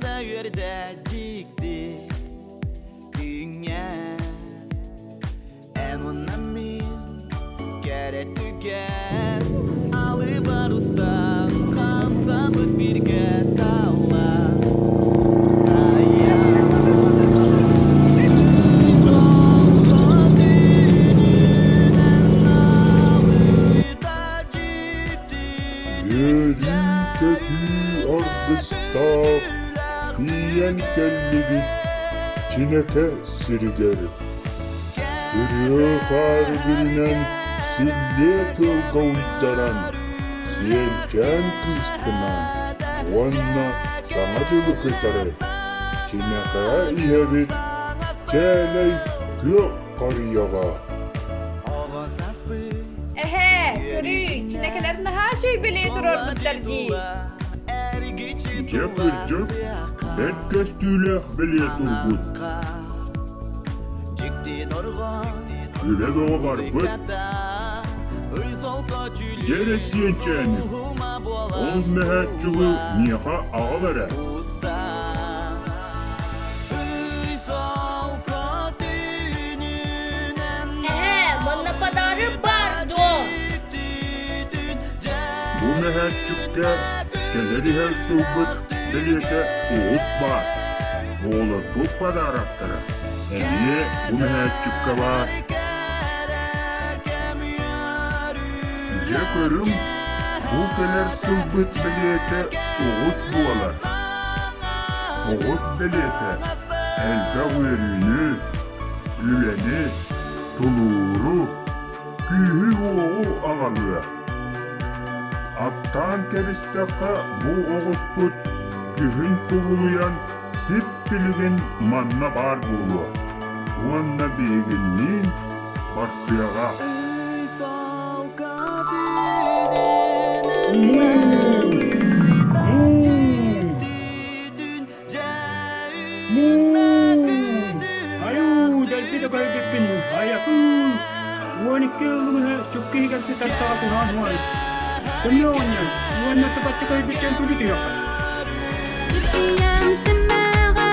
да үөрдэ дьикти күҥҥэ Эн уонна мин кэрэ түгэн алыбар устан хамсаммыт бииргэ талла Үөрүү-көтүү аргыстаах тиийэн кэллибит Чинэкэ сиригэр. Кырыа хаары бүрүнэн силлиэ тыалга уйдаран, сиэнчээн кыыспынаан уонна Саҥа дьылы кытары Чинэкэҕэ иһэбит чээлэй күөх харыйаҕа. Эһээ, көрүүй, чинэкэлэр наһаа үчүгэй туруорбуттар дии. Дьэ кырдьык, бэрт көстүүлээх бэлиэ турбут. Үлэ бөҕө барбыт. Дьэ эрэ сиэнчээним, ол мөһөөччүгү миэхэ аҕал эрэ. Эһээ, манна подарок баар дуо? Бу мөһөөччүккэ кэлэр иһэр сылбыт бэлиэтэ оҕус баар. Оҕолорбут подароктара эмиэ бу мөһөөччүккэ баар. Дьэ көрүҥ, бу кэлэр сылбыт бэлиэтэ оҕус буолар. Оҕус бэлиэтэ элбэх үөрүүнү, үлэни, тулууру, күүһү-уоҕу аҕалыа. Аттаан кэбистэххэ бу оҕуспут күһүн кубулуйан сип-билигин манна баар буолуо уонна биһигинниин барсыаҕа. Айуу, дэлби да көрбүппүн, айакыы! 12 ыллыбыһы чукка иһигэр сытар саҕа куһаҕан уон. Тымныы оҕонньор, уонна тупаччы көрбүттэн күлү түһүөххэ. Ийэм симэҕэ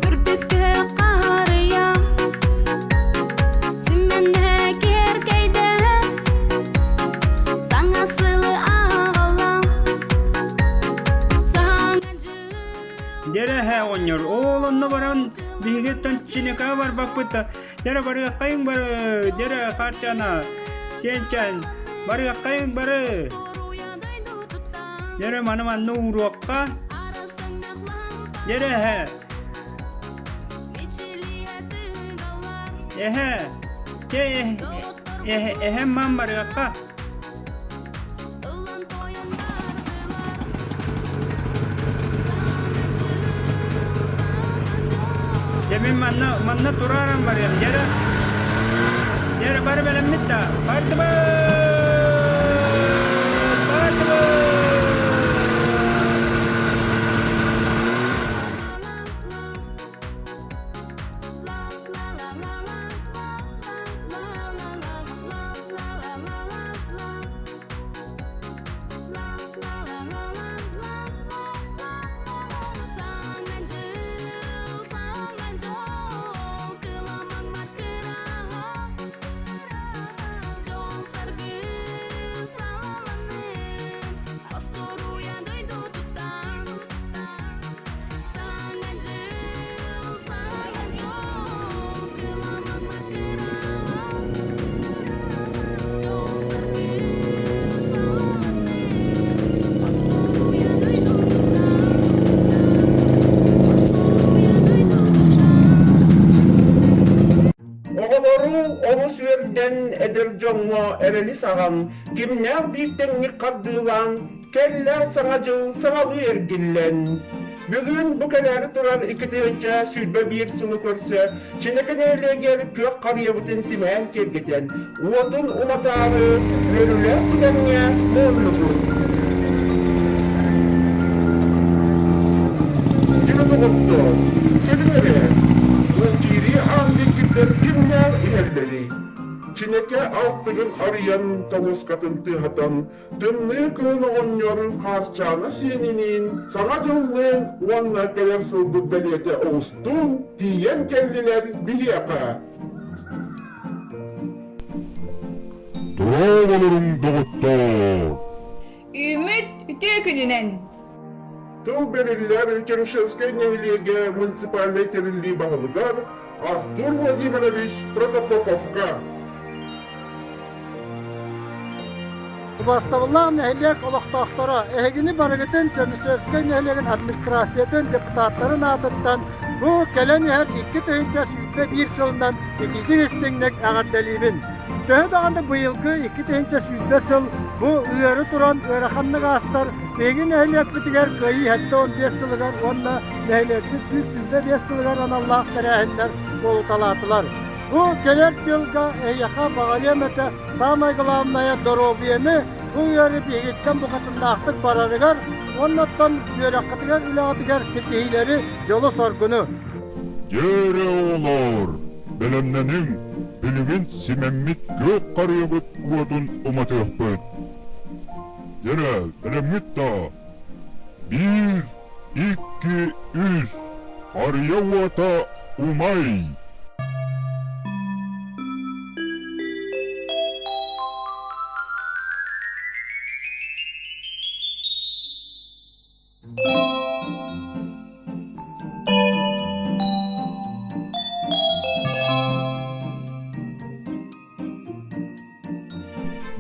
үрдүккэ харыйа Симэнэ киэркэйдэ саҥа сылы аҕала Саҥа дьыл Дьэрэ эһээ оҕонньор, ол онно баран биһигиттэн Чинэкэ барбаппыт да, дьэрэ барыаххайыҥ бары, дьэрэ Харчана, Сиэнчэн, барыаххайыҥ бары. Дьэрэ маны манна ууруохха. Дьэрэ эһээ. Эһээ, чэ эһэ эһэм мам барыахха. Дьэ мин манна манна турааран барыам дьэрэ. Дьэрэ бары бэлэммит да. Бардыбыт! Бардыбыт! Оҕолору олус үөрдэн, эдэр дьоҥҥо эрэли саҕан, кимнээх биир тэҥник хардыылаан, Кэллэ Саҥа дьыл саҥалыы эргиллэн. Бүгүн бу кэлээри турар 2021 сылы көрсө Чинэкэ нэһилиэгэр күөх харыйабытын симээн киэргэтэн, уотун уматаары үөрүүлээх түгэҥҥэ муһуннубут. Ким доҕоттоор, кэлин эрэ, ол киирии аан диэкиттэн кимнээх иһэллэрий? Чинэкэ. Чинэкэ алтыгын арыйан, торуоскатын тыаһатан, тымныы кыһын оҕонньор Хаарчаана сиэниниин Саҥа дьыллыын уонна кэлэр сылбыт бэлиэтэ оҕустуун тиийэн кэллилэр биһиэхэ. Дорооболоруҥ, доҕоттоор! Үүммүт үтүө күнүнэн! Тыл бэриллэр Чернышевскай нэһилиэгэ муниципальнай тэриллии баһылыгар Артур Владимирович Протопоповка. Убаастабыллаах нэһилиэк олохтоохторо, эһигини барыгытын Чернышевскай нэһилиэгин администрациятын депутаттарын аатыттан бу кэлэн иһэр 2021 сылынан итиитик истиҥник эҕэрдэлиибин. Төһө даҕаны быйылгы 2020 сыл бу ыары туран ыараханнык аастар, биһиги нэһилиэкпитигэр Кыайыы 75 сылыгар уонна нэһилиэкпит 125 сылыгар аналлаах тэрээһиннэр буолуталаатылар. Бу кэлэр дьылга эһиэхэ баҕарыам этэ саамай главное доруобуйаны бу ыары биһигиттэн букатыннаахтык барарыгар уонна оттон үөрэххитигэр үлэҕитигэр ситиһиилэри, дьолу-соргуну. Дьиэрэ оҕолоор, бэлэмнэниҥ, билигин симэммит күөх харыйабыт уотун уматыахпыт. Дьэрэ, бэлэмҥит да? Биир, икки, үс, харыйа уота умай!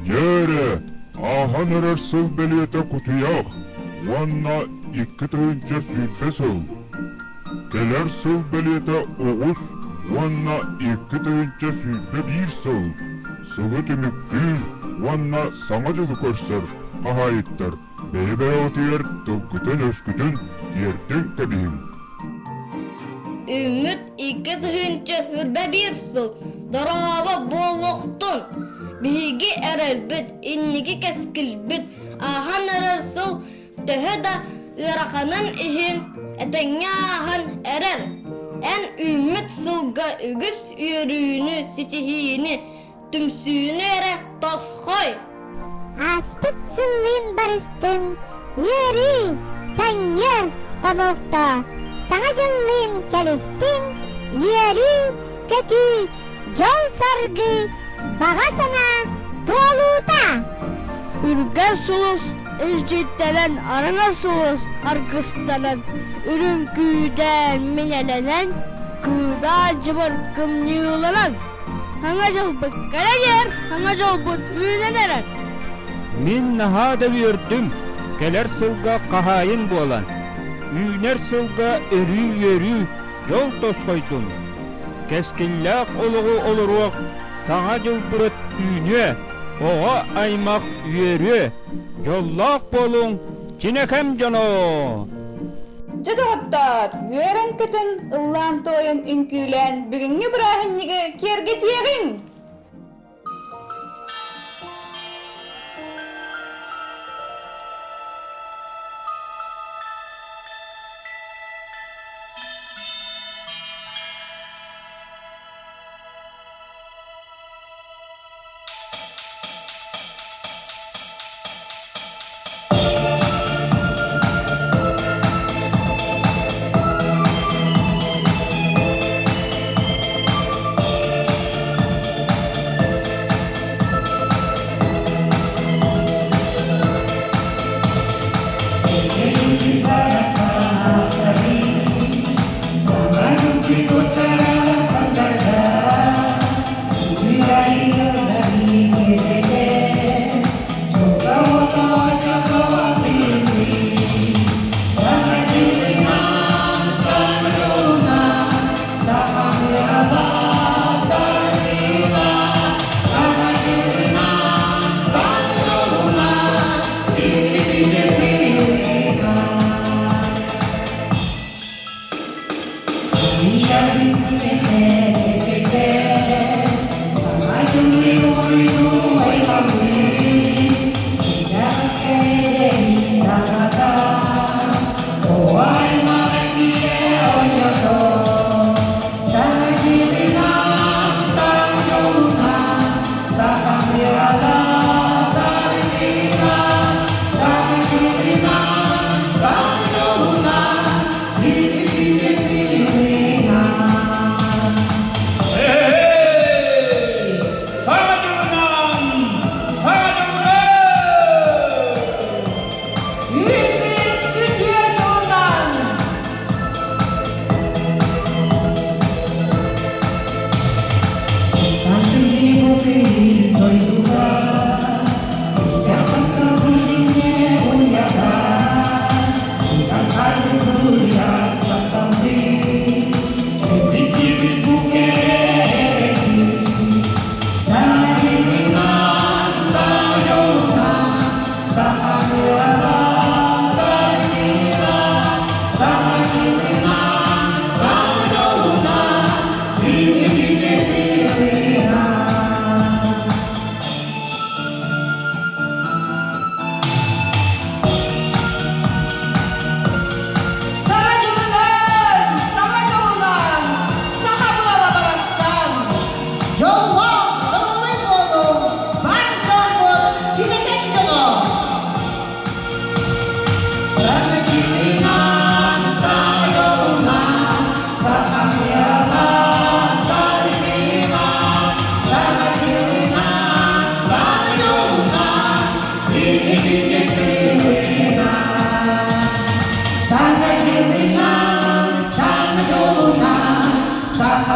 Дьээрэ, ааһан эрэр сыл бэлиэтэ кутуйах уонна 2020 сыл. Кэлэр сыл бэлиэтэ оҕус уонна 2021 сыл. Сылы түмүктүүр уонна Саҥа дьылы көрсөр хаһаайыттар Бэйэ-бэйэҕитигэр тылгытын-өскүтүн тиэрдиҥ кэбиһиҥ. Үүммүт 2021 сыл дорообо буолуохтун! Биһиги эрэлбит, инники кэскилбит ааһан эрэр сыл төһө да ыараханын иһин этэҥҥэ ааһан эрэр. Эн үүммүт сылга үгүс үөрүүнү, ситиһиини, Түмсүүнү эрэ тосхой! Ааспыт сыллыын барыстын, үөрүү, санньыар хомолто, Саҥа дьыллыын кэлистин, үөрүү, көтүү, дьол-саргы, баҕа санаа туолуута! Үргэл сулус илдьиттэнэн, араҥас сулус аргыстанан, үрүҥ күүдээн минэлэнэн, кыыдаан дьыбар кымньыыланан, Саҥа дьылбыт кэлэн иһэр, саҥа дьолбут үүнэн эрэр. Мин наһаа да үөрдүм, кэлэр сылга хаһаайын буолан, үүнэр сылга өрүү үөрүү, дьол тосхойдун. Кэскиллээх олоҕу олоруох саҥа дьылбыт үүнүө, оҕо аймах үөрүө, дьоллоох буолуҥ, Чинэкэм дьоно! Дьэ доҕоттоор, үөрэн-көтөн, ыллаан-туойан, үҥкүүлээн бүгүҥҥү бырааһынньыгы киэргэтиэҕиҥ!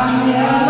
Анья.